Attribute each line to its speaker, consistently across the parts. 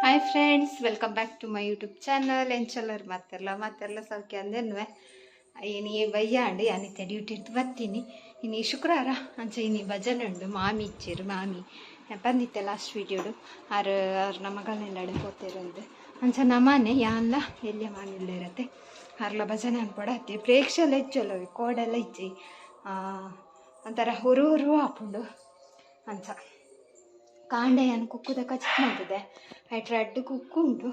Speaker 1: Hi friends, welcome back to my YouTube channel. ಎಂಚಲರ್ ಮಾತೆರ್ಲ? ಮಾತೆರ್ಲ ಸೌಖ್ಯ ಅಂದೆನ್ವೆ. ಇನಿ ಬಯ್ಯಾಂಡ್, ಯಾನಿತ್ತೆ ಡ್ಯೂಟಿ ಇರ್ದು ಬತ್ತೀನಿ. ಇನಿ ಶುಕ್ರವಾರ, ಅಂಚ ಇನಿ ಭಜನೆ ಉಂಡು. ಮಾಮಿ ಇಚ್ಚೇರು. ಮಾಮಿ ಬಂದಿತ್ತೆ ಲಾಸ್ಟ್ ವೀಡಿಯೋಡು. ಆರು ಅವ್ರ ಮಗಳನೆಲ್ಲಡೆ ಪೋತೇರಂದು. ಅಂಚ ನಮ್ಮನೆ ಯಾನ್ಲ ಎಲ್ಯ ಮಾಮಿಲ್ಲ ಇರತ್ತೆ. ಅರ್ಲ ಭಜನೆ ಅನ್ಪಡ ಅತ್ತೆ. ಪ್ರೇಕ್ಷೆಲ್ಲ ಹೆಚ್ಚಲ್ಲ, ಕೋಡೆಲ್ಲ ಇಜ್ಜಿ. ಒಂಥರ ಹುರು ಹುರು ಆಪುಂಡು. ಅಂಚ ಕಾಂಡೆ ಯಾನ್ ಕುಕ್ಕುದ ಕಚಿತ್ ಮಂತುದೆ. ಐಟ್ ರಡ್ಡ್ ಕುಕ್ಕು ಉಂಡು.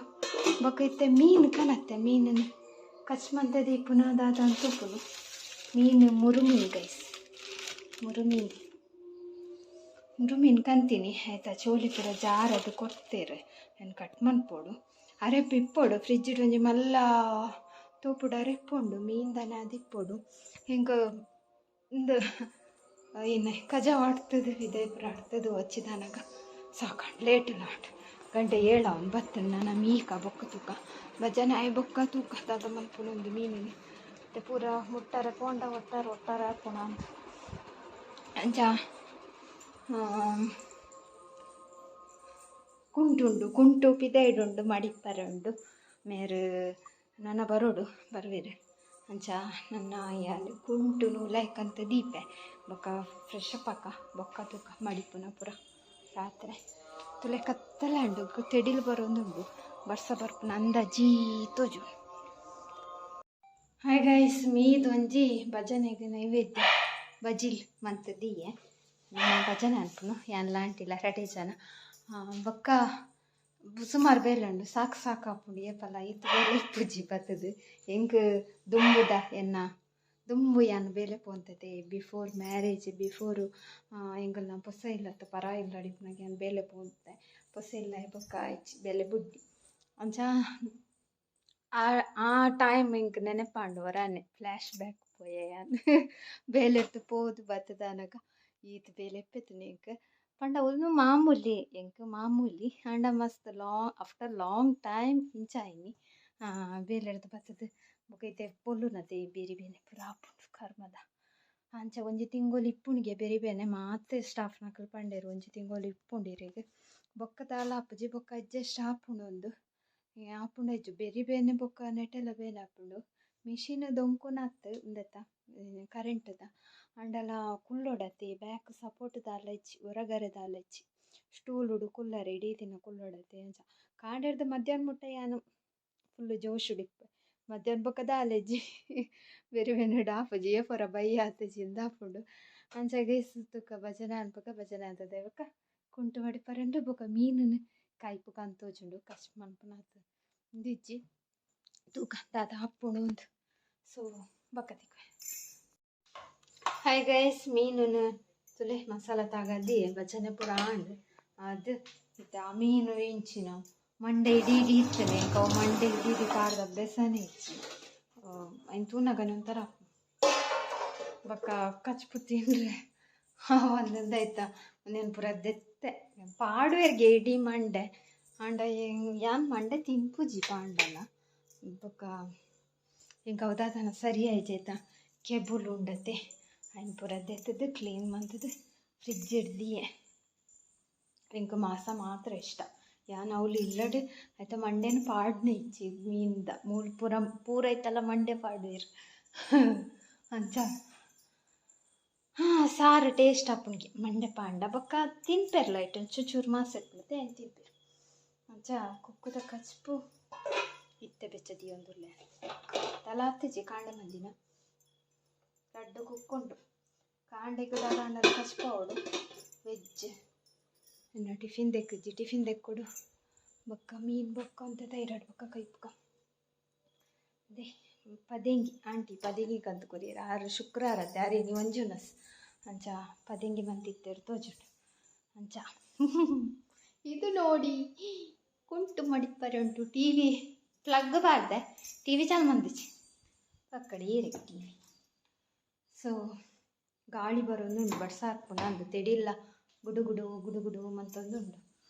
Speaker 1: ಬೊಕ ಇತ್ತೆ ಮೀನು ಕನತ್ತೆ. ಮೀನನ್ನು ಕಚ್ ಮಂತದೆ ಇಪ್ಪುನ ದಾದ ಅಂತ ಉಪ್ಪುನು. ಮೀನು ಮುರು ಮೀನು ಗೈಸ್, ಮುರು ಮೀನು. ಮುರು ಮೀನು ಕಂತೀನಿ ಆಯ್ತಾ. ಚೋಲಿ ಪೂರ ಜಾರದು ಕೊರ್ತೆರ್. ಯಾನ್ ಕಟ್ ಮನ್ಪೊಡು. ಅರೆಪು ಇಪ್ಪೊಡು ಫ್ರಿಜ್ ಒಂಜಿ ಮಲ್ಲ ತೋಪುಡು. ಅರೆಪು ಉಂಡು, ಮೀನ್ ದಾನೆ ಅದಿಪ್ಪೊಡು. ಎಂಕ್ ಇಂದು ಏನ ಕಜಾವು ಆಡ್ತದೆ, ಪಿದಯಿ ಪೂರ ಆಡ್ತದೆ. ವಚ್ಚಿದಾನಗ ಸಾಕಾಂಡ್, ಲೇಟ್ not. ಗಂಟೆ ಏಳು ಅವನು ಬತ್ತಂಡು. ನನ ಮೀಕ ಬೊಕ್ಕ ತೂಕ. ಭಜನೆ ಆಯಿ ಬೊಕ್ಕ ತೂಕ ದಾದ ಮಲ್ಪುನೊಂದು ಮೀನಿನಿ. ಮತ್ತೆ ಪೂರ ಮುಟ್ಟರೆ ಪೋಂಡ ಒಟ್ಟಾರೆ ಒಟ್ಟಾರೆ ಆಪುಣ ಅಂತ. ಅಂಚ ಕುಂಟುಂಡು, ಕುಂಟು ಪಿದೈಡುಂಡು, ಮಡಿಪ್ಪರೆ ಉಂಡು. ಮೇರು ನನ ಬರೋಡು, ಬರ್ವೇರು. ಅಂಚ ನನ್ನ ಯಾನ್ ಕುಂಟುನು ಲೈಕ್ ದೀಪೆ. ಬೊಕ್ಕ ಫ್ರೆಶ್ ಅಪ್ ಆಕ, ಬೊಕ್ಕ ತೂಕ ಮಡಿಪುನ ಪೂರ ರಾತ್ರೆ. ತುಲೆ ಕತ್ತಲೆ ಉಂಡು, ತೆಡಿಲ್ ಬರೋದುಂಡು. ಬರ್ಸ ಬರ್ಪುನ ಅಂದಾಜಿ ತೋಜು. ಹಾಯ್ ಗೈಸ್, ಮೀದ್ ಒಂಜಿ ಭಜನೆಗ್ ನೈವೇದ್ಯ ಬಜಿಲ್ ಮಂತ್ ದೀಯೆ. ನಮ್ಮ ಭಜನೆ ಅನ್ಪುನು. ಯಾನ್ ಲಾಂಟಿಲ್ಲ ರಡ್ಡೆ ಜನ. ಬೊಕ್ಕ ಸುಮಾರು ಬೇಲೆ ಉಂಡು. ಸಾಕು ಸಾಕು ಆಪುಂಡು. ಏಪಲ ಇತ್ ಬೇಲೆ ಇಪ್ಪುಜಿ ಬತ್ತದು. ಎಂಕ್ ದುಂಬುದ ಎನ್ನ ದುಂಬು ಯಾನ್ ಬೇಲೆ ಪೋಂತತೆ. ಬಿಫೋರ್ ಮ್ಯಾರೇಜ್, ಬಿಫೋರು ಎಂಕಲ್ನ ಪೊಸ ಇಲ್ಲತ್ತ ಪರ ಇಲ್ಲಡ್ ಇಪ್ಪುನಗ ಯಾನ್ ಬೇಲೆ ಪೋಂತೆ. ಪೊಸ ಇಲ್ಲ ಬೊಕ್ಕ ಬೇಲೆ ಬುಡ್ಡಿ. ಅಂಚ ಆ ಆ ಟೈಮ್ ಎಂಕ್ ನೆನಪಾಂಡು. ಒರಾನೆ ಫ್ಲ್ಯಾಶ್ ಬ್ಯಾಕ್ ಪೋಯೆ ಯಾನ್. ಬೇಲೆರ್ದ್ ಪೋದು ಬತ್ತುದಾನಗ ಈತ್ ಬೇಲೆ ಇಪ್ಪೆತ್ಂಡ್ ಎಂಕ್. ಪಂಡ ಉಂದು ಮಾಮೂಲಿ, ಎಂಕ್ ಮಾಮೂಲಿ. ಆಂಡ ಮಸ್ತ್ ಲಾಂಗ್, ಆಫ್ಟರ್ ಲಾಂಗ್ ಟೈಮ್ ಇಂಚ ಆಯಿನಿ. ಬೇಲೆರ್ದ್ ಬತ್ತುದು ಬೊಕ ಇತ್ತೆ ಪೊಲ್ಲುನತೆ, ಬೆರಿ ಬೇನೆ ಪೂರ ಆಪುಂಡು ಕರ್ಮದ. ಅಂಚ ಒಂಜಿ ತಿಂಗೊಲು ಇಪ್ಪುನಿಗೆ ಬೆರಿ ಬೇನೆ. ಮಾತ ಸ್ಟಾಫ್ನಕುಲು ಪಂಡೆರ್, ಒಂಜಿ ತಿಂಗೊಲು ಇಪ್ಪುಂಡು ಇರೆಗ್, ಬೊಕ್ಕ ದಾಲ ಆಪುಜಿ, ಬೊಕ್ಕ ಅಡ್ಜಸ್ಟ್ ಆಪುಂಡು ಉಂದು. ಆಪುಂಡು ಇಜ್ಜಿ ಬೆರಿ ಬೇನೆ. ಬೊಕ್ಕ ನೆಟೆಲ ಬೇನೆ ಆಪುಂಡು. ಮಿಷಿನ್ ದೊಂಕುನತ್ ಉಂದೆತ ಕರೆಂಟ್ದ. ಆಂಡಲ ಕುಲ್ಲೊಡತೆ, ಬ್ಯಾಕ್ ಸಪೋರ್ಟ್ ದಾಲ ಇಜ್ಜಿ, ಒರಗರೆ ದಾಲ ಇಜ್ಜಿ. ಸ್ಟೂಲುಡು ಕುಲ್ಲರೆ, ಇಡೀ ದಿನ ಕುಲ್ಲೊಡತೆ. ಅಂಚ ಕಾಂಡೆರ್ದ್ ಮಧ್ಯಾಹ್ನ ಮುಟ್ಟ ಯಾನ್ ಫುಲ್ ಜೋಶುಡು ಇಪ್ಪೆ. ಮಧ್ಯಾಹ್ನ ಬೊಕ್ಕ ದಾಲ ಇಜ್ಜಿ, ಬೆರಿ ಬೇನೆಡ್ ಆಪುಜಿ. ಏಪೊರ ಬಯ್ಯ ಆತುಜಿ ಇಂದ್ ಆಪುಂಡು. ಅಂಚ ಗೈಸ್, ತುಕ ಭಜನೆ ಅನ್ಪುಗ. ಭಜನೆ ಆತದೆ ಬೊಕ್ಕ ಕುಂಟು ಮಡಿಪರೆ. ಬೊಕ್ಕ ಮೀನುನು ಕಾಯ್ಪುಗ ಅಂದ್ ತೋಜುಂಡು. ಕಷ್ಟ ಮನ್ಪುನಾತ್ ಉಂದು ಇಜ್ಜಿ. ತೂಕ ದಾದ ಆಪುಂಡು ಅಂದ್. ಸೊ ಬೊಕ್ಕ ತಿಕ್ಕುವೆ. ಹಾಯ್ ಗೈಸ್, ಮೀನುನು ತುಲೆ ಮಸಾಲ ತಾಗದಿ. ಭಜನೆ ಪೂರ ಆಂಡ್. ಅದು ಇತ್ತೆ ಆ ಮೀನು ಇಂಚಿನ ಮಂಡೆ ಇಡೀ ಇಡೀ ಇತ್ತನೆ. ಎಂಕ್ ಅವು ಮಂಡೆ ಇಡೀ ಇಡೀ ಪಾಡ್ದ್ ಅಭ್ಯಾಸನೇ ಇಜ್ಜಿ. ಐನ್ ತೂನಗನೆ ಒಂಥರ. ಬೊಕ್ಕ ಕಚ್ಪು ತಿಂಡ್ರೆ ಒಂದೊಂದು ಆಯ್ತಾ. ಉಂದೆನ್ ಪೂರ ದೆತ್ತೆ. ಪಾಡುವೆರ್ಗೆ ಇಡೀ ಮಂಡೆ. ಆಂಡ ಯಾನ್ ಮಂಡೆ ತಿನ್ಪುಜಿ ಪಾಂಡಲ. ಬೊಕ್ಕ ಎಂಕ್ ಅವು ದಾದನ ಸರಿ ಆಯಿಜಿ ಆಯ್ತಾ. ಕೆಬುಲು ಉಂಡತೆ, ಐನ್ ಪೂರ ದೆತ್ತುದು ಕ್ಲೀನ್ ಮಂತುದು ಫ್ರಿಜ್ ದೀಯೆ. ಎಂಕ್ ಮಾಸ ಮಾತ್ರ ಇಷ್ಟ. ಯಾನ್ ಅವ್ಲು ಇಲ್ಲಡ್ ಐತ ಮಂಡೆನ್ ಪಾಡ್ನೆ ಇಜ್ಜಿ ಮೀನ್ದ. ಮೂಲು ಪೂರ ಪೂರ ಐತಲ ಮಂಡೆ ಪಾಡುವೆರ್. ಅಂಚ ಸಾರು ಟೇಸ್ಟ್ ಆಪುಂಡು ಮಂಡೆ ಪಾಂಡ. ಬೊಕ್ಕ ತಿನ್ಪೆರ್ಲ ಐಟ್ ಒಂಚೂರು ಚೂರು ಮಾಸ ಇಪ್ಪುಂಡು, ಐನ್ ತಿನ್ಪೆರ್. ಅಂಚ ಕುಕ್ಕುದ ಕಚ್ಪು ಇತ್ತೆ ಬೆಚ್ಚ ದೀಯೊಂದುಲ್ಲೆ. ದಾಲ ಆತಿಜಿ. ಕಾಂಡೆ ಮಂದಿನ ರಡ್ಡ್ ಕುಕ್ಕುಂಡು. ಕಾಂಡೆಗ್ ದಾದ ಆಂಡಲ ಕಚ್ಪು ಆವೊಡು. ವೆಜ್ ಎನ್ನ ಟಿಫಿನ್ ದೆಕ್ಕುಜಿ. ಟಿಫಿನ್ ದೆಕ್ಕೊಡು. ಬೊಕ್ಕ ಮೀನ್ ಬೊಕ್ಕ ಒಂತೆ ತೈರಾಡ್ ಬೊಕ್ಕ ಕೈಪುಗ. ಅದೇ ಪದೆಂಗಿ ಆಂಟಿ ಪದೆಂಗಿ ಕಂತ್ ಕೊರಿಯೆರ್. ಆರು ಶುಕ್ರಾರ ಅತ್ತೆ, ಆರ್ ಇನಿ ಒಂಜಿ ಉನಸ್. ಅಂಚ ಪದೆಂಗಿ ಮಂತಿತ್ತೆರ್ ತೋಜುಂಡು. ಅಂಚ ಇದು ನೋಡಿ, ಕುಂಟು ಮಡಿಪರೆ ಉಂಟು. ಟಿವಿ ಪ್ಲಗ್ ಪಾಡ್ದೆ, ಟಿವಿ ಚಾಲು ಮಂದಿಚಿ. ಪಕ್ಕಡೆ ಏರಿಗೆ ಟಿವಿ. ಸೊ ಗಾಳಿ ಬರೋದುಂಡು, ಬರ್ಸ ಆಪುಂಡು ಅಂದು. ತೆಡಿಲ್ಲ ಗುಡು ಗುಡು ಗುಡು ಗುಡು ಮಂತೊಂದುಂಡು.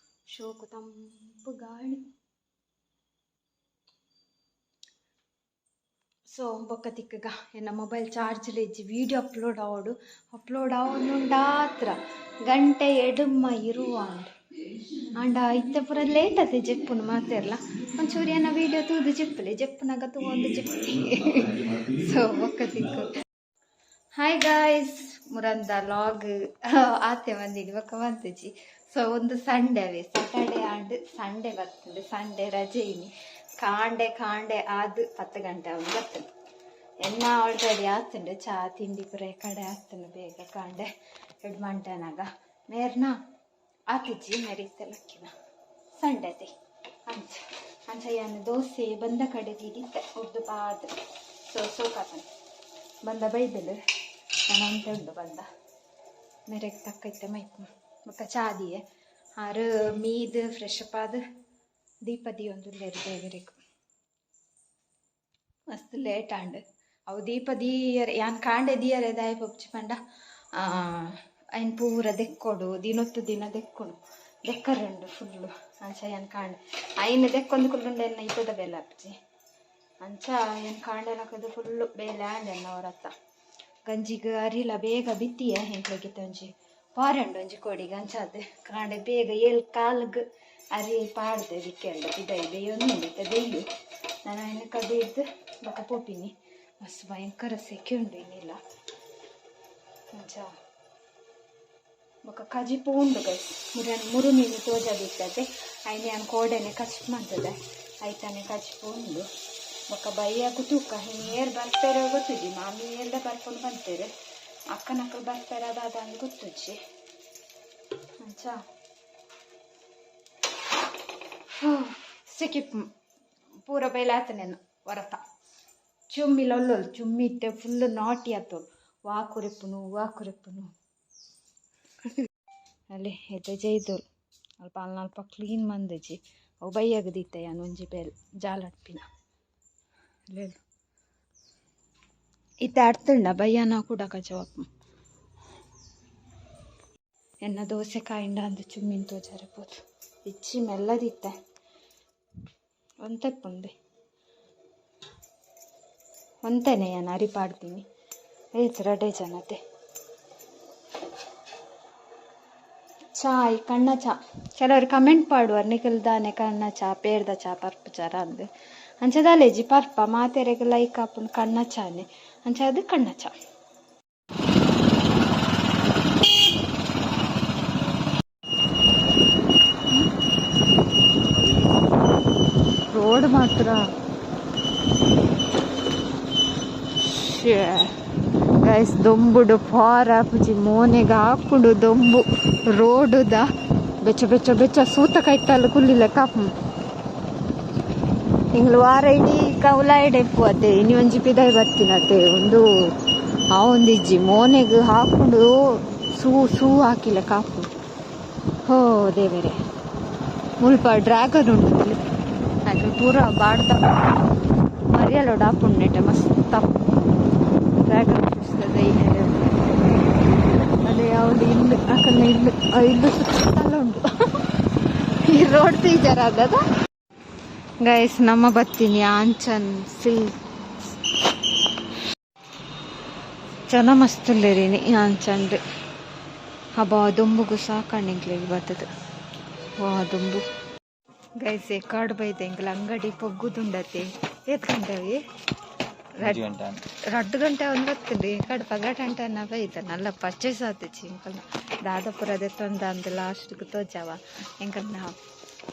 Speaker 1: ಶೋಕು ತಂಪು ಗಾಳಿ. ಸೊ ಬೊಕ್ಕ ತಿಕ್ಕಗ. ಎನ್ನ ಮೊಬೈಲ್ ಚಾರ್ಜ್ ಇಜ್ಜಿ. ವೀಡಿಯೋ ಅಪ್ಲೋಡ್ ಆವೊಡು. ಅಪ್ಲೋಡ್ ಆವೊಂದುಂಡಾತ್ರ. ಗಂಟೆ ಎಡುಮ್ಮ ಇರುವ. ಆಂಡ ಇತ್ತೆ ಪೂರ ಲೇಟ್ ಆತೆ ಜೆಪ್ಪುನು ಮಾತೆರ್ಲ ಒಂಚೂರು ಏನ ವೀಡಿಯೋ ತೂದು ಜೆಪ್ಪುಲೆ ಜೆಪ್ಪುನಾಗ ತೂವೊಂದು ಜೆಪ್ಪುಲೆ. ಸೊ ಬೊಕ್ಕ ತಿಕ್ಕು. ಹಾಯ್ ಗಾಯ್ಸ್, ಮುರಂದ ಲಾಗ್ ಆತೆ ಬಂದಿನಿ ಬೊಕ್ಕ ಬಂತುಜಿ. ಸೊ ಒಂದು ಸಂಡೆ ಅವೇ, ಸ್ಯಾಟರ್ಡೆ ಆಂಡ್ ಸಂಡೆ ಬರ್ತದೆ. ಸಂಡೆ ರಜೆ ಇನಿ. ಕಾಂಡೆ ಕಾಂಡೆ ಆದ್ 10 ಗಂಟೆ ಆವು ಬರ್ತದೆ. ಎನ್ನ ಆಲ್ರೆಡಿ ಆತುಂಡು, ಚಾ ತಿಂಡಿ ಪೂರ ಕಡೆ ಆತುಂಡು. ಬೇಗ ಕಾಂಡೆ 2 ಗಂಟೆನಾಗ ಮೇರ್ನ ಆತಿಜ್ಜಿ. ಮೇರ್ ಲಕ್ಕಿನ ಸಂಡೆ ಅದೇ. ಅಂಚ ಅಂಚ ಯಾನ್ ದೋಸೆ ಬಂದ ಕಡೆ ದೀದಿತ್ತೆ ಉರ್ದು ಪಾದ್. ಸೊ ಸೋಕಾತನ ಬಂದ ಬೈದಲು ನಾನು ಉಂಡು ಬಂದ ಮೇರೆಗೆ ತಕ್ಕೈತೆ ಮೈಪ್. ಬೊಕ್ಕ ಚಾದಿಯೆ ಆರು ಮೀದ್ ಫ್ರೆಶ್ ಅಪ್ ಆದ್ ದೀಪ ದೀಯೊಂದುಲ್ಲೆರ್ ದೇವೆರೆಗ್. ಮಸ್ತ್ ಲೇಟ್ ಆಂಡ್. ಅವು ದೀಪ ದೀಯರೆ ಯಾನ್ ಕಾಂಡೆ ದೀಯರೆ ದಾಯೆ ಪೊಪ್ಚಿ ಪಂಡ, ಐನ್ ಪೂರ ದೆಕ್ಕೊಡು, ದಿನೊತ್ತು ದಿನ ದೆಕ್ಕೊಡು, ದೆಕ್ಕರುಂಡು ಫುಲ್ಲು. ಅಂಚ ಯಾನ್ ಕಾಂಡೆ ಐನ್ ದೆಕ್ಕೊಂದು ಕುಲ್ಲುಂಡ ಎನ್ನ ಇತ್ತದ ಬೇಲೆ ಆಪುಜಿ. ಅಂಚ ಏನ್ ಕಾಂಡೆ ಲಕ್ಕದು ಫುಲ್ಲು ಬೇಲೆ ಆಂಡ್ ಎನ್ನ ಹೊರತ್ತ. ಗಂಜಿಗ್ ಅರಿಲ ಬೇಗ ಬಿತ್ತಿಯೆ. ಎಂಕ್ಲೆಗಿತ್ತ ಒಂಜಿ ಪಾರಂಡು ಒಂಜಿ ಕೋಡಿಗ್. ಅಂಚಾದ್ ಕಾಂಡೆ ಬೇಗ 7:15ಗ್ ಅರಿ ಪಾಡ್ದೆ ಬಿಕ್ಕೆಂಡು ಪಿದಯಿ ಬೇಯೊಂದುಂಡು. ಇತ್ತೆ ಬೇಯು ನಾನು ಐನ್ ಕದಿಡ್ದು ಬೊಕ ಪೋಪಿನಿ. ಮಸ್ತ್ ಭಯಂಕರ ಸೆಕೆ ಉಂಡು ಇನ್ನಿಲ್ಲ. ಅಂಚ ಬೊಕ ಕಜಿಪು ಉಂಡು ಗೈಸ್. ಮುರನ್ ಮುರು ಮೀನು ತೋಜಾದಿತ್ತತೆ, ಐನ್ ಯಾನ್ ಕೋಡೆನೆ ಕಜಿಪು ಮಂತದೆ. ಐತಾನೆ ಕಜಿಪು ಉಂಡು. ಬೊಕ ಬಯ್ಯಗು ತೂಕ, ಇನಿ ಏರ್ ಬರ್ಪೆರೋ ಗೊತ್ತುಜಿ. ಮಾಮಿ ಏರ್ಡ ಬರ್ಪುಂಡು ಪಂತೆರ್. ಅಕ್ಕನಕುಲು ಬರ್ಪೆರ ದಾದ ಅಂದ್ ಗೊತ್ತುಜ್ಜಿ. ಅಂಚ ಸೆಕೆ ಪೂರ ಬೇಲೆ ಆತನೇನು ವರತ. ಚುಮ್ಮಿಲ ಒಲ್ಲೊಲ್ ಚುಮ್ಮಿ ಇತ್ತೆ ಫುಲ್ ನಾಟಿ ಆತೋಲು. ವಾ ಕುರೆಪುನು ವಾ ಕುರೆಪುನು. ಅಲ್ಲಿ ಇತ್ತೆ ಜೈದೋಲು ಅಲ್ಪ ಅಲ್ಪ ಕ್ಲೀನ್ ಮಂದಜಿ. ಅವು ಬಯ್ಯಗ ದೀತೆ ಯಾನ್ ಒಂಜಿ ಬೇಲ್ ಜಾಲಡ್ಪಿನ. ಲೇಲು ಇತ್ತೆ ಅಡ್ತುಂಡ ಬಯ್ಯನ ಕೂಡ ಕಜವಾಪ್. ಎನ್ನ ದೋಸೆ ಕಾಯಿಂಡ ಅಂದು ಚುಮ್ಮಿನ್ ತೋಜಾರೆ ಪೋತು. ಇಚ್ಚಿ ಮೆಲ್ಲದಿತ್ತೆ ಒಂತೆಪ್ಪುಂದೆ ಒಂತೆನೆ ಯಾನ್ ಅರಿ ಪಾಡ್ತೀನಿ. ಏತ್ ರಡ್ಡೆ ಜನತೆ. ಚಾಯ್ ಕಣ್ಣ ಚಾ. ಕೆಲವರು ಕಮೆಂಟ್ ಪಾಡುವರು, ನಿಕಲ್ ದಾನೆ ಕಣ್ಣ ಚಾ ಪೇರ್ದ ಚಾ ಪರ್ಪುಜಾರ ಅಂದ್. ಅಂಚ ದಾಲೇಜಿ ಪರ್ಪ ಮಾತೆರೆಗ್ ಲೈಕ್ ಆಪುಂಡು ಕಣ್ಣ ಚಾನೆ. ಅಂಚ ಅದು ಕಣ್ಣ ಚಾ. ರೋಡ್ ಮಾತ್ರ ಗೈಸ್, ದೊಂಬುಡು ಫಾರ್ ಆಪುಜಿ, ಮೋನೆಗ್ ಆಪುಂಡು ದೊಂಬು. ರೋಡುದ ಬೆಚ್ಚ ಬೆಚ್ಚ ಬೆಚ್ಚ ಸೂತ ಕೈತಲ್ ಕುಲ್ಲಿಲೆ ಕಾಪು. ಎಂಕ್ಲು ವಾರ ಇಡೀ ಕೌಲಾಯಿಡೆ ಇಪ್ಪುವತೆ. ಇನಿ ಒಂಜಿ ಪಿದಾಯಿ ಬತ್ತಿನತೆ. ಉಂದು ಆವೊಂದಿಜ್ಜಿ, ಮೋನೆಗ್ ಹಾಕೊಂಡು ಸೂ ಸೂ ಹಾಕಿಲ್ಲ ಕಾಪು. ಹೋ ದೇವರೇ, ಮುಲ್ಪ ಡ್ರ್ಯಾಗನ್ ಉಂಡು. ಅಕುಲು ಪೂರ ಬಾಡ್ದ ಮರಿಯಲೋಡು ಆಪುಂಡು ನೆಟೆ ಮಸ್ತ್. ಡ್ರ್ಯಾಗನ್ ಅದೇ ಯಾವ್ದು ಇಲ್ಲು ಅಕಲ್ನ ಇಲ್ಲು. ಆ ಇಲ್ಲು ಸುತ್ತಲ ಉಂಡು. ಈ ರೋಡ್ ಟೀಚರ್ ಆದದ. ಗೈಸ್, ನಮ್ಮ ಬತ್ತೀನಿ ಆಂಚನ್ ಸಿಲ್ಕ್. ಜನ ಮಸ್ತ್ ಉಲ್ಲೆರಿನಿ ಆಂಚನ್ಡ್. ಹಬ್ಬ ದೊಂಬುಗು ಸಾಕಂಡ್ ಎಂಕ್ಲೆಗ್ ಬತ್ತದು. ವಾ ದೊಂಬು ಗೈಸ್. ಕಾಡು ಬೈದೆ ಎಂಕ್ಲ ಅಂಗಡಿ ಪೊಗ್ಗುದುಂಡತೆ. ಏತ್ ಗಂಟೆ?
Speaker 2: 2 ಗಂಟೆ.
Speaker 1: 2 ಗಂಟೆ ಒಂದು ಬತ್ತುಂಡು. ಕಡೆ 12 ಗಂಟೆ ಬೈದ. ನಲ್ಲ ಪರ್ಚೇಸ್ ಆತುಜಿ ಎಂಕಲ್ನ. ದಾದಪುರ ದೆತ್ತೊಂದ ಅಂದ್ ಲಾಸ್ಟ್ಗ್ ತೋಜಾವ. ಎಂಕಲ್ನ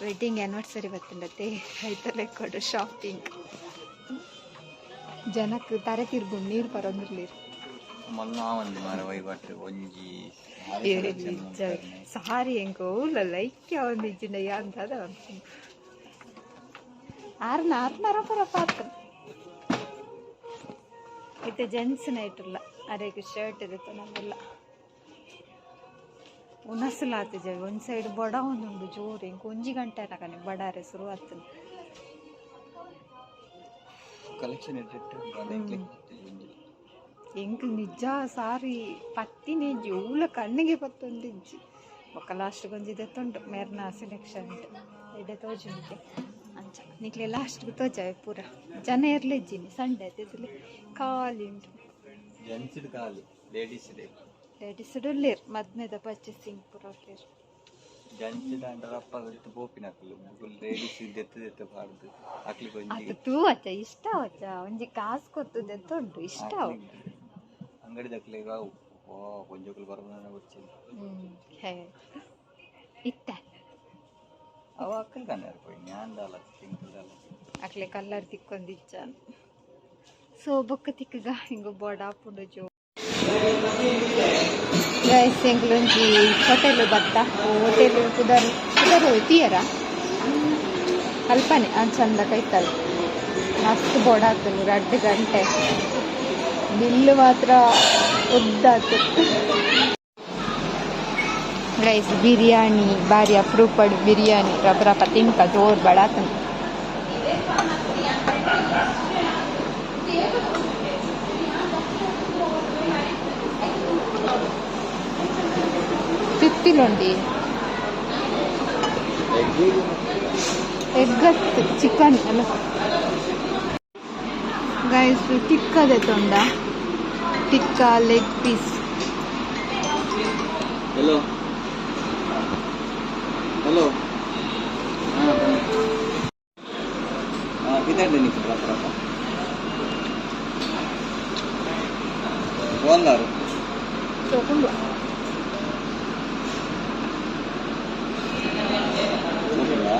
Speaker 1: ವೆಡ್ಡಿಂಗ್ ಆ್ಯನಿವರ್ಸರಿ ಬತ್ತುಂಡತೆ, ಐತ ಲೆಕ್ಕೊಡು ಶಾಪಿಂಗ್. ಜನಕ್ ತರೆ ತಿರ್ಗುಂಡು, ನೀರು ಪರೊಂದುಲ್ಲೆರ್.
Speaker 2: ಮಲ್ಲ ಒಂದು ಮಾರ ವಹಿವಾಟು ಒಂಜಿ.
Speaker 1: ಸಾರಿ, ಎಂಕ್ ಓಲ ಲೈಕ್ ಯಾವೊಂದಿಜ್ಜಿಂಡ ಯಾನ್ ದಾದ ಪನ್ಪುನು. ಆರ್ನ ಆರ್ನರ ಪೂರ ಪಾತ್ರ. ಇತ್ತೆ ಜೆಂಟ್ಸ್ ನೈಟ್ ಉಲ್ಲ. ಅರೆಗ್ ಶರ್ಟ್ ದೆತ್ತೊನೊಂದುಲ್ಲ. ಉನಸುಲ ಆತಿಜ. ಒಂಜಿ ಸೈಡ್ ಬಡ ಒಂದುಂಡು ಜೋರು. ಎಂಕ್ 1 ಗಂಟೆ ಆನಗನೆ ಬಡಾರೆ ಸುರು ಆತುಂಡು.
Speaker 2: ಕಲೆಕ್ಷನ್ ಇಟ್ಟಿಟ್ಟು ಒಂಜಿ.
Speaker 1: ಎಂಕ್ ನಿಜ ಸಾರಿ ಪತ್ತಿನ ಇಜ್ಜಿ, ಓಲ ಕಣ್ಣಿಗೆ ಪತ್ತೊಂದಿಜ್ಜಿ. ಬೊಕ್ಕ ಲಾಸ್ಟ್ಗ್ ಒಂಜಿ ದೆತ್ತೊಂಡು ಮೇರ್ನ ಸೆಲೆಕ್ಷನ್ ಎಡ್ಡೆ ತೋಜುಂಡೆ. ಅಂಚ ನಿಕ್ಲೆ ಲಾಸ್ಟ್ಗ್ ತೋಜಾವೆ ಪೂರ. ಜನ ಏರ್ಲ ಇಜ್ಜಿನಿ, ಸಂಡೆ ಅತಿದ್ಲೆ ಖಾಲಿ ಉಂಟು.
Speaker 2: ಜೆಂಟ್ಸ್ ಖಾಲಿ, ಲೇಡೀಸ್.
Speaker 1: ಲೇಡೀಸ್ ಉಲ್ಲೆರ್, ಮದ್ಮೆದ ಪರ್ಚೇಸಿಂಗ್ ಪೂರ ಉಲ್ಲೆರ್.
Speaker 2: ಜಂಚಿದ ರಪ್ಪ ಪೋಪಿನಕುಲು ಲೇಡೀಸ್ ದೆತ್ತು ದೆತ್ತು ಪಾಡ್ದು ಅಕ್ಲಿಗೆ ಒಂಜಿ
Speaker 1: ಅದು ತೂವಚ್ಚ ಇಷ್ಟ ಅವಚ್ಚ ಒಂಜಿ ಕಾಸು ಕೊರ್ತು ದೆತ್ತುಂಡು ಇಷ್ಟ ಅವು.
Speaker 2: ಅಂಗಡಿ ದಕ್ಲೆಗ್ ಅವು ಓ ಒಂಜೊಕುಲು ಬರೋಣ ಗೊತ್ತಿಲ್ಲ.
Speaker 1: ಹೇ ಇತ್ತ.
Speaker 2: ಅವ ಅಕ್ಕಲ್ ಕಣ್ಣಾರ ಪೋಯಿ ಜ್ಞಾನ ದಾಲ ತಿಂಕಲ್ ದಾಲ.
Speaker 1: ಅಕ್ಲೆ ಕಲ್ಲರ್ ತಿಕ್ಕೊಂದಿಚ್ಚ. ಸೊ ಬೊಕ್ಕ ತಿಕ್ಕಗ ಹಿಂಗ ಬೋಡಾಪುಂಡು ಜೋ. ಗೈಸ್, ಎಂಕ್ಲೊಂಜಿ ಹೋಟೆಲ್ ಬತ್ತ. ಹೋಟೆಲ್ ಪುದರ್ ಪುದರ್ ತೀಯರ ಕಲ್ಪನೆ ಚಂದ ಕೈತಲ್. ಮಸ್ತ್ ಬೋಡಾತುಂಡು. 2 ಗಂಟೆ ಬಿಲ್ಲು ಮಾತ್ರ ಉದ್ದಾತು. ಗೈಸ್, ಬಿರಿಯಾನಿ ಬಾರಿ ಅಪ್ರೂಪಡ್. ಬಿರಿಯಾನಿ ರಪ ರಪ ತಿಂಕ ಜೋರ್ ಬಡಾತುಂಡು. ತಿತ್ತಿಲುಂಡಿ ಎಗ್ ಚಿಕನ್ ಅಲ್ಲ ಗೈಸ್. ಟಿಕ್ಕದೆ ತೊಂಡ, tikka leg piece.
Speaker 2: Hello hello, ಹಾಂ ಹಾಂ, ಪಿದಾಂಡೆ ನಿಕ್ಕು ರಪ್ಪ ರಪ್ಪ ಒಂದಾರು.
Speaker 1: ತಗೊಂಡು.
Speaker 2: ಓಕೆನಾ?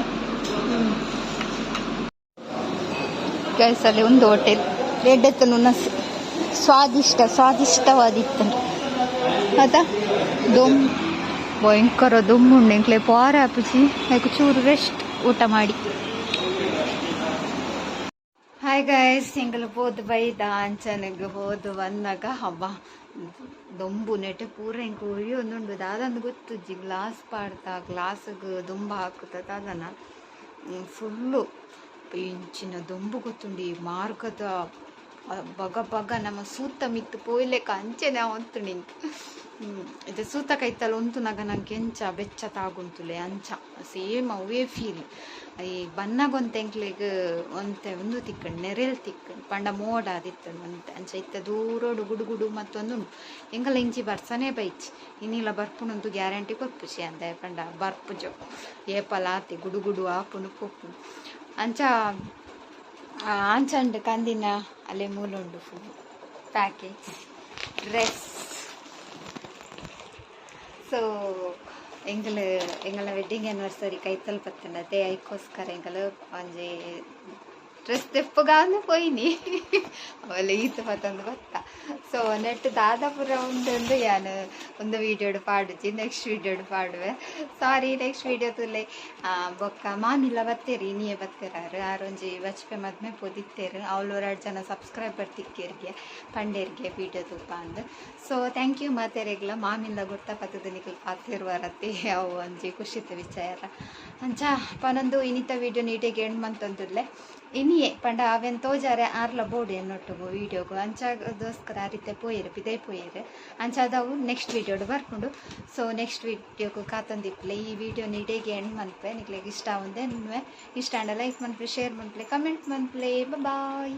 Speaker 1: ಗೈಸ್, ಅಲ್ಲಿ ಒಂದು ಹೋಟೆಲ್ ಎಡ್ಡೆತ್ತನು ಸ್ವಾದಿಷ್ಟ ಸ್ವಾದಿಷ್ಟವಾದಿತ್ತು ಅದ ದೊಮ್ ಭಯಂಕರ ದೊಮ್ಮುಂಡು. ಎಂಕ್ಲೆ ಪೋರ ಆಪುಜಿ, ಐಕ್ ಚೂರು ರೆಸ್ಟ್ ಊಟ ಮಾಡಿ. ಹಾಯ್ ಗೈಸ್, ಎಂಕುಲು ಪೋದು ಬೈದ. ಅಂಚನೆಗ್ ಪೋದು ಬಂದಾಗ ಹಬ್ಬ ದೊಂಬು ನೆಟೆ ಪೂರ ಎಂಕ್ ಉರಿಯೊಂದುಂಡು. ದಾದಂದು ಗೊತ್ತುಜ್ಜಿ. ಗ್ಲಾಸ್ ಪಾಡ್ತಾ ಗ್ಲಾಸ್ಗ್ ದೊಂಬು ಹಾಕುತ್ತ ದಾದನ ಫುಲ್ಲು ಇಂಚಿನ ದೊಂಬು ಗೊತ್ತುಂಡು. ಈ ಮಾರ್ಗದ ಬಗ ಬಗ ನಮ್ಮ ಸೂತ ಮಿತ್ತು ಪೋಯ್ಲೆಕ ಅಂಚೆನೆ ಆವೊಂತುಂಡು ಎಂಕ್. ಇದು ಸೂತ ಕೈತಲ್ ಉಂತುನಗ ನಂಗೆ ಎಂಚ ಬೆಚ್ಚ ತಾಗುಂತುಲೆ ಅಂಚ ಸೇಮ್ ಅವೇ ಫೀಲ್. ಈ ಬನ್ನಗೊಂತೆ ಎಂಕ್ಲೆಗ್ ಒಂತೆ ಉಂದು ತಿಕ್ಕಂಡು, ನೆರೆಲ್ ತಿಕ್ಕಂಡು. ಪಂಡ ಮೋಡ ಆದಿತ್ತಂಡು ಒಂತೆ ಅಂಚ. ಇತ್ತೆ ದೂರೋಡು ಗುಡು ಗುಡು ಮತ್ತೊಂದುಂಡು. ಎಂಕಲ ಇಂಚಿ ಬರ್ಸನೇ ಬೈಚಿ. ಇನ್ನಿಲ್ಲ ಬರ್ಪುನಂತು ಗ್ಯಾರಂಟಿ ಕೊರ್ಪುಜಿ ಅಂದೆ ಪಂಡ ಬರ್ಪುಜೊ ಏಪಲ ಆತೆ ಗುಡು ಗುಡು ಆಪುಂಡು ಪೋಪುಂಡು ಅಂಚ. ಆಂಚಂಡ್ ಕಂದಿನ ಅಲ್ಲೇ ಮೂಲುಂಡು ಫುಲ್ ಪ್ಯಾಕೇಜ್ ಡ್ರೆಸ್. ಸೊ ಎಂಕಲ್ ಎಂಕಲ್ನ ವೆಡ್ಡಿಂಗ್ ಆ್ಯನಿವರ್ಸರಿ ಕೈತಲ್ ಬತ್ತುಂಡತೆ, ಐಕೋಸ್ಕರ ಎಂಕಲ್ ಒಂಜಿ ಡ್ರೆಸ್ ದೆಪ್ಪುಗಾಂದು ಪೋಯಿನಿ. ಅವೆಲ್ಲ ಈತ್ ಪತ್ತೊಂದು ಬತ್ತ. ಸೊ ನೆಟ್ ದಾದ ಪೂರ ಉಂಡು ಯಾನ್ ಒಂದು ವೀಡಿಯೋಡು ಪಾಡುಜಿ, ನೆಕ್ಸ್ಟ್ ವೀಡಿಯೋಡು ಪಾಡುವೆ. ಸಾರಿ, ನೆಕ್ಸ್ಟ್ ವೀಡಿಯೋ ತೂಲೆ. ಬೊಕ್ಕ ಮಾಮಿಲ್ಲ ಬತ್ತೇರಿ, ಇನಿಯೇ ಬತ್ತೇರಾರು. ಆರೊಂಜಿ ಬಚ್ಪೆ ಮದ್ಮೆ ಪೋದಿತ್ತೇರು. ಅವ್ಲು ಎರಡು ಜನ ಸಬ್ಸ್ಕ್ರೈಬರ್ ತಿಕ್ಕೇರ್ಗೆ ಪಂಡೇರ್ಗೆ ವೀಡಿಯೋ ತೂಪ ಅಂದ್. ಸೊ thank you ಮಾತೆರೆಗ್ಲ. ಮಾಮಿಂದ ಗುರ್ತ ಪತ್ತದ ನಿಕಲ್ ಪಾತೆರುವರತ್ತೆ, ಅವು ಒಂಜಿ ಖುಷಿತ ವಿಚಾರ. ಅಂಚ ಪನೊಂದು ಇನಿತ ವೀಡಿಯೋ ನೀಟಿಗೆ ಎಂಡ್ ಮಂತೊಂದುಲ್ಲೆ. ಇನಿಯೇ ಪಂಡ ಅವೆನ್ ತೋಜಾರೆ ಆರ್ಲ ಬೋಡು ಎನ್ನೊಟ್ಟುಗು ವೀಡಿಯೋಗು. ಅಂಚಾಗೋಸ್ಕರ ಆ ರೀತಿ ಪೋಯೆರು ಪಿದೈ ಪೋಯೆರು. ಅಂಚಾದವು ನೆಕ್ಸ್ಟ್ ವೀಡಿಯೋಡು ಬರ್ಪುಂಡು. ಸೊ ನೆಕ್ಸ್ಟ್ ವೀಡಿಯೋಗು ಕಾತೊಂದಿಪ್ಪುಲೆ. ಈ ವಿಡಿಯೋ ನೀಟಿಗೆ ಎಂಡ್ ಮನ್ಪೆ. ನಿಕ್ಲೆಗ್ ಇಷ್ಟ ಆವಂದೆ ಇಷ್ಟ ಆಂಡ ಲೈಕ್ ಮನ್ಪುಲೆ, ಶೇರ್ ಮನ್ಪುಲೆ, ಕಮೆಂಟ್ ಮನ್ಪುಲೆ. ಬಾಯ್.